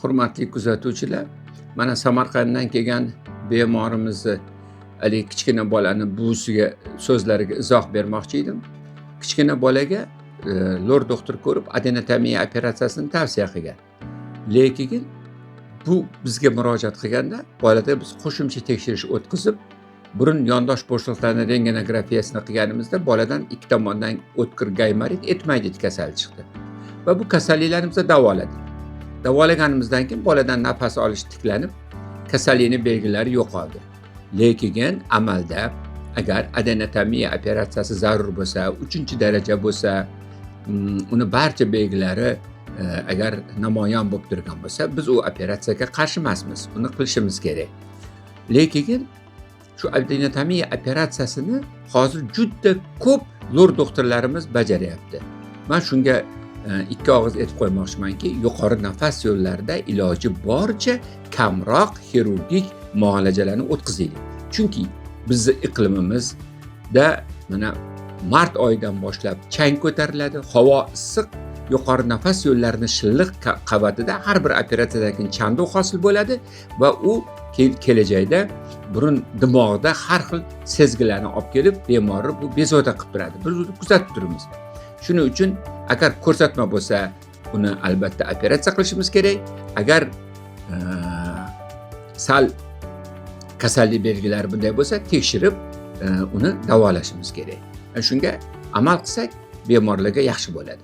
Hurmatli kuzatuvchilar, mana Samarqanddan kelgan bemorimizni, haligi kichkina bolani buvisiga so'zlariga izoh bermoqchi edim. Kichkina bolaga lor doktor ko'rib, adenotomiya operatsiyasini tavsiya qilgan. Lekin bu bizga murojaat qilganda bolada biz qo'shimcha tekshirish o'tkazib, burun yondosh bo'shliqlarini rentgenografiyasini qilganimizda boladan ikki tomondan o'tkir gaymorit, etmoidit kasali chiqdi. Va bu kasalliklarni biz davoladik. Davolaganimizdan keyin boladan nafas olish tiklanib, kasallikning belgilari yo'qoldi. Lekin amalda agar adenotomiya operatsiyasi zarur bo'lsa, 3-daraja bo'lsa, uni barcha belgilari agar namoyon bo'lib turgan bo'lsa, biz u operatsiyaga qarshi emasmiz, uni qilishimiz kerak. Lekin shu adenotomiya operatsiyasini hozir juda ko'p lor doktorlarimiz bajaryapti. Man shunga ikki og'iz aytib qo'ymoqchimanki, yuqori nafas yo'llarida iloji boricha kamroq xirurgik muolajalarni o'tkazaylik. Chunki bizni iqlimimizda mana mart oyidan boshlab chang ko'tariladi, havo issiq, yuqori nafas yo'llarini shilliq qavatida har bir operatsiyadan keyin chandiq hosil bo'ladi va u kelajakda burun dimog'da har xil sezgilarni olib kelib, bemorni bu bezovta qilib turadi. Biz uni kuzatib turibmiz. Shuning uchun agar ko'rsatma bo'lsa, uni albatta operatsiya qilishimiz kerak. Agar sal kasallik belgilari bunday bo'lsa, tekshirib uni davolashimiz kerak. Shunga amal qilsak, bemorlarga yaxshi bo'ladi.